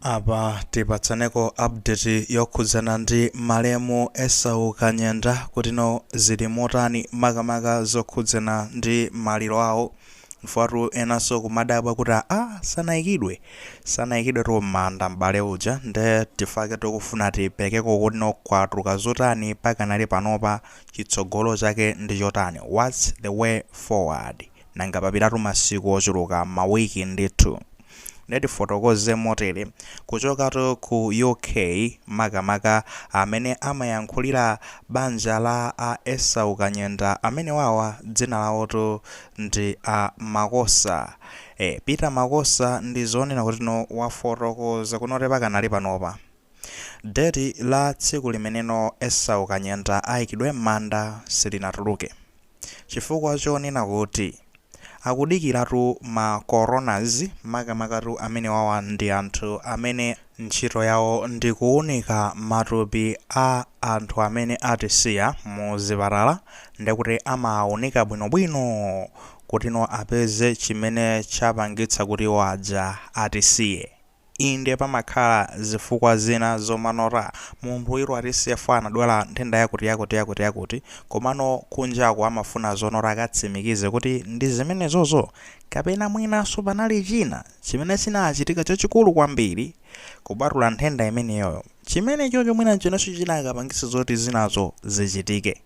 Apa tipatsaneko update yokhudzana ndi malemu Esau Kanyenda kuti no zili motani, makamaka zokhudzana ndi maliro awo. Mfatu enanso kumadabwa kuti a sanayikidwe tu m'manda m'bale uja. Nde tifake tikufuna tipekeko kuti no kwatuluka zotani pakanali panopa, chitsogolo chake ndi chotani, what's the way forward? Nanga papitatu masiku ochuluka, mawiki ndithu. Ndetifotokoze motere: kuchokatu ku UK, makamaka amene amayankhulira banja la a Esau Kanyenda amene wawa dzina lawotu ndi a Makosa, Peter Makosa, ndi zonena kuti no wafotokoza kunoti pakanali panopa date la tsiku limeneno Esau Kanyenda ayikidwe m'manda silinatuluke, chifukwa chonena kuti akudikiratu ma coroners. Makamakatu amene wawa ndi anthu amene ntchito yawo ndi kuwunika matupi a anthu amene atisiya mu zipatala, ndekuti amawunika bwinobwino kuti no apeze chimene chapangitsa kuti iwo aja atisiye. Inde, pamakhala zifukwa zina zomanota munthu iro atisiye fo anadwala nthenda yakuti yakuti yakuti yakuti, komano kunjako amafuna zonota akatsimikize kuti ndi zimenezozo kapena mwinanso panali china chimene chinachitika chachikulu kwambiri kupatula nthenda imeneyoyo, chimene chocho mwina chinanso chinakapangitsa zoti zinazo zichitike,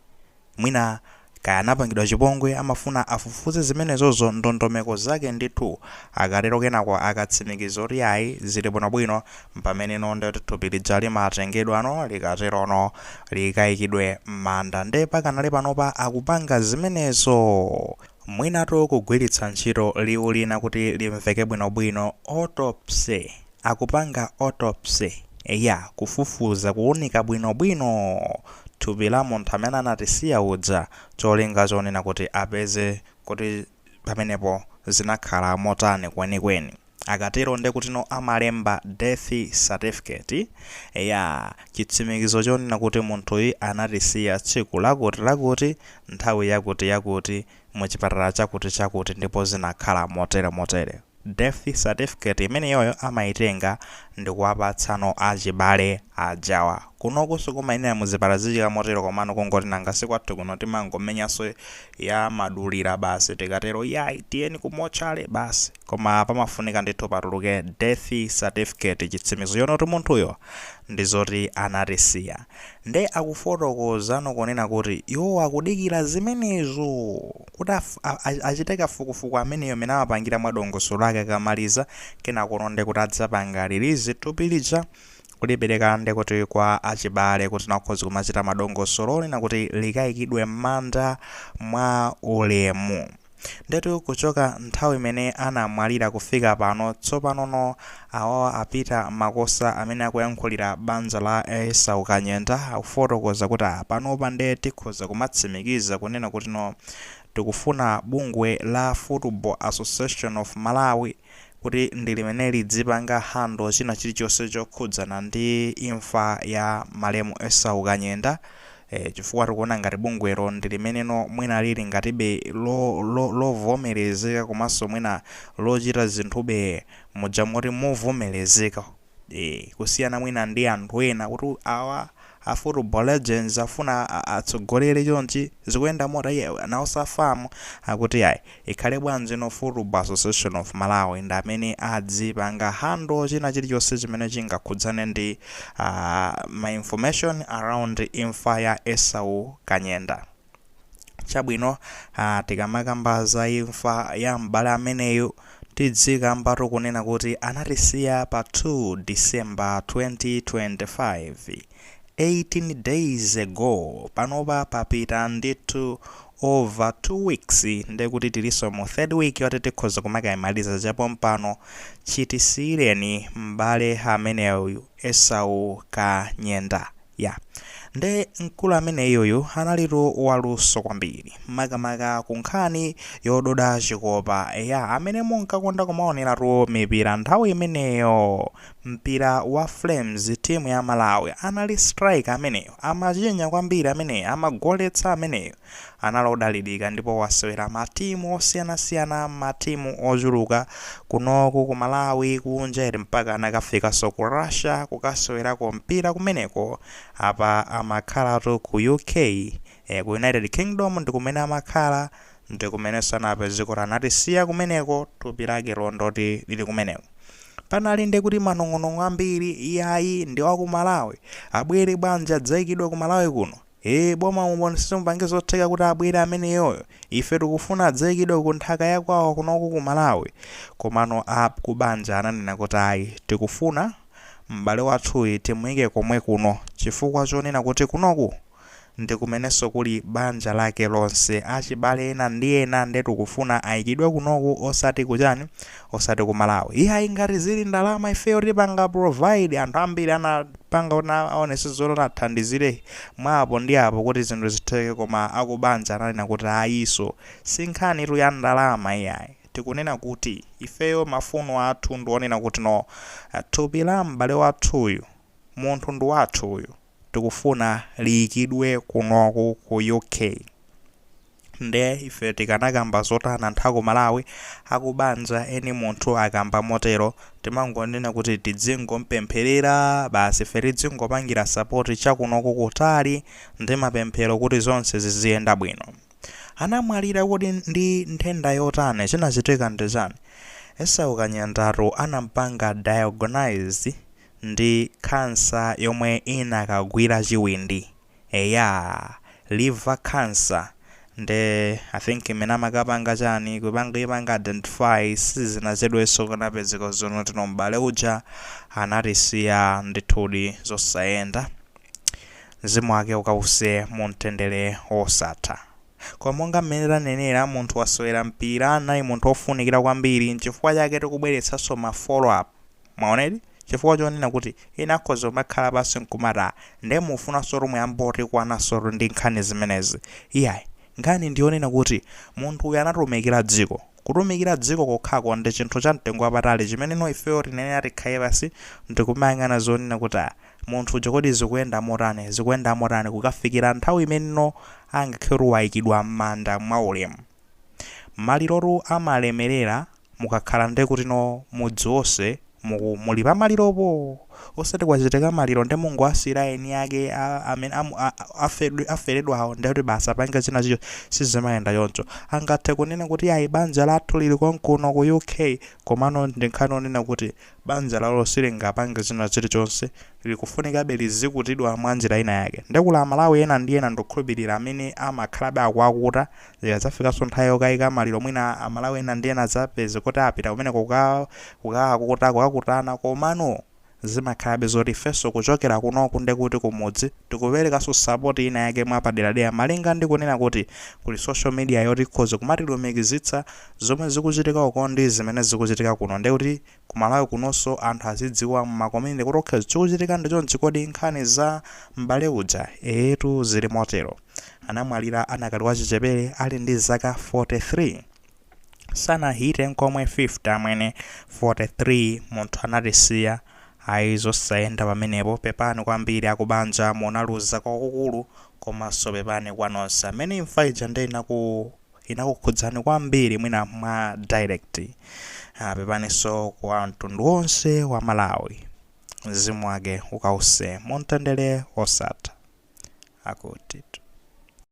mwina kaya anapangidwa chipongwe. Amafuna afufuze zimenezozo, ndondomeko zake ndithu. Akatero, kenako akatsimikiza kuti ayi, zili bwinobwino, pamene nonde kuti thupi lija limatengedwano, likaterono likayikidwe m'manda. Nde pakanali panopa akupanga zimenezo, mwinatu kugwiritsa ntchito liwu lina kuti limveke bwinobwino, autopsy. Akupanga autopsy ya kufufuza, kuwunika bwinobwino thupi la munthu amene anatisiya uja, cholinga chonena kuti apeze kuti pamenepo zinakhala motani kwenikweni. Akatero ndekutino amalemba death certificate ya chitsimikizo chonena kuti munthuyi anatisiya tsiku lakuti lakuti, nthawi yakuti yakuti, muchipatala chakuti chakuti, ndipo zinakhala motere motere. Death certificate imeneyoyo amayitenga ndikuwapatsano achibale ajawa. Kunokunso kumayenera muzipatala zichika motero, komano kungoti nanga sikwathu kuno, timangomenyanso ya madulira basi, tikatero yayi, tiyeni kumotchale basi. Koma pamafunika ndithu patuluke death certificate, chitsimikizo chonena kuti munthuyo ndi zoti anatisiya. Nde akufotokozano kunena kuti iwo akudikira zimenezo kuti achite kafukufuku ameneyo amene amapangira mwadongosolo lake. Akamaliza, kenakono nde kuti adzapanga release thupi lija, kulipereka ndekuti kwa achibale kuti nakhoza kumachita madongosolo onena kuti likayikidwe m'manda mwa ulemu. Ndetu kuchoka nthawi imene anamwalira kufika pano tsopanono, awawa a Peter Makosa amene akuyankhulira banja la Esau Kanyenda akufotokoza kuti panopa nde tikhoza kumatsimikiza kunena kuti no tikufuna bungwe la Football Association of Malawi kuti ndi limene lidzipanga handle china chilichonse chokhudzana ndi imfa ya malemu Esau Kanyenda, chifukwa tikuona ngati bungwelo ndi limeneno mwina lili ngatibe lovomerezeka komanso mwina lochita zinthube muja moti movomerezeka, kusiyana mwina ndi anthu ena, kuti awa a Football Legends afuna atsogolere chonchi, zikuyenda mota iye nawo safamu. Akuti ayi, ikhale bwanji no Football Association of Malawi ndi amene adzipanga handle china chilichonse chimene chingakhudzane ndi ma information around imfa ya Esau Kanyenda. Chabwino, tikamakamba za imfa ya m'bale ameneyu, tidzikambatu kunena kuti anatisiya pa 2 December 2025, 18 days ago. Panopa papita ndithu over 2 weeks, ndekuti tilinso mu third week yoti tikhoza kumakayimaliza chapompano chitisiyireni m'bale ameneyu Esau Kanyenda ya. Nde mkulu ameneyuyu analitu waluso kwambiri, makamaka ku nkhani yododa chikopa. Eya, amene munkakonda kumaoneratu mipira nthawi imeneyo, mpira wa Flames, timu ya Malawi, anali striker ameneyo, amachinya kwambiri ameneyo, amagoletsa ameneyo. Anali odalirika ndipo wasewera matimu osiyanasiyana, matimu ochuluka kunoku ku Malawi, kunja, mpaka anakafikanso ku Russia kukasewerako mpira kumeneko. Apa amakhalatu ku UK, ku United Kingdom ndi kumene amakhala, ndi kumenenso anapezeka kuti anatisiya kumeneko. Thupi lake londoti lili kumeneko. Panali ndi kuti manong'onong'o ambiri: iyayi, ndi waku Malawi, abwere bwanji adzayikidwe ku Malawi kuno? Boma mubonesese, mupange zotheka kuti abwere ameneyoyo, ife tikufuna adzayikidwe ku nthaka yakwawo kunoku ku Malawi. Komano a kubanja ananena kuti ayi, tikufuna m'bale wathuyi timuyike komwe kuno, chifukwa chonena kuti kunoku ndi kumenenso kuli banja lake lonse, achibale ena ndi ena, nde tikufuna ayikidwe kunoku, osati kuchani, osati ku Malawi. Iyayi, ngati zili ndalama ifeyo tipanga provide. Anthu ambiri anapanga kuti aonese zoti athandizire mwapo ndi apo kuti zinthu zitheke, koma akubanja ananena kuti ayiso, si nkhanitu ya ndalama iyayi, tikunena kuti ifeyo mafuno athu ndionena kuti no, thupi la m'bale wathuyu, munthu ndi wathuyu, tikufuna liyikidwe kunoku ku UK. Nde ife tikanakamba zotani anthu aku Malawi? Akubanja eni munthu akamba motero, timangonena kuti tidzingompempherera basi. Ife tidzingopangira support chakunoku kutali ndi mapemphero kuti zonse ziziyenda bwino. Anamwalira kuti ndi nthenda yotani? Chinachitika ndi chani? Esau Kanyendatu anampanga diagnose ndi kansa yomwe inakagwira chiwindi, eya, liver cancer. Nde I think imene amakapanga chani, kupanga ipanga identify, sizinachedwenso kanapezeka zonoti no, m'bale uja anatisiya ndithudi, zosayenda. Mzimu wake ukause mu mtendere wosatha. Koma monga mmene tanenera, munthu wasewera mpira, anali munthu ofunikira kwambiri. Nchifukwa chake tikubweretsanso ma follow up, mwaonedi, chifukwa chonena kuti ena akhoza kumakhala pansi nkumati, nde mufunanso tomwe amboti kwananso ndi nkhani zimenezi. Iyayi, nkhani ndiyonena kuti munthu uyu anatumikira dziko. Kutumikira dziko kokhako ndi chinthu cha mtengo wapatali chimene ifeyo tinenera tikhale pansi ndikumayang'ana zonena kuti munthu uja kodi zikuyenda motani, zikuyenda motani, kukafikira nthawi imeneno angakhale wayikidwa m'manda mwaulemu. Malirotu amalemerera mukakhala nde kuti no, mudzi wonse muli pamaliropo, osati kwachitika maliro ndi mungoasiyira eni ake amene aferedwawo ndekuti basi apange china chicho. Sizimayenda choncho. Angathe kunena kuti ayi, banja lathu lili konkuno ku UK, komano ndi nkhani onena kuti banja lalo silingapange china chilichonse, likufunikabe lizikutidwa mwa njira ina yake. Ndekula Amalawi ena ndi ena, ndikukhulupirira amene amakhalabe akuakuta, zikadzafikanso nthawi yokayika maliro, mwina Amalawi ena ndi ena adzapeze kuti apita kumeneko kukakuta, kukakutana. Komano zimakhalabe zoti ifenso kuchokera kunoku ndekuti kumudzi tikuperekanso support ina yake mwapaderadera, malinga ndi kunena kuti kuli social media yoti ikhoza kumatilumikizitsa zomwe zikuchitika uko ndi zimene zikuchitika kuno, ndekuti kumalawi kunonso anthu azidziwa mma community kuti okay, chikuchitika ndi chonchi. Kodi nkhani za m'bale uja etu zili motero. Anamwalira anakali wachichepere, ali ndi zaka 43, sanahite nkomwe 50 amwene, 43 munthu anatisiya. Ayi, zosayenda pamenepo. Pepani kwambiri akubanja, munaluza kwakukulu, komanso pepani kwa nonse amene imfa ija ndi inakukhudzani kwambiri mwina mwa direct. Pepaninso kwa mtundu wonse wa Malawi. Mzimu wake ukause mumtendere wosatha. Akuti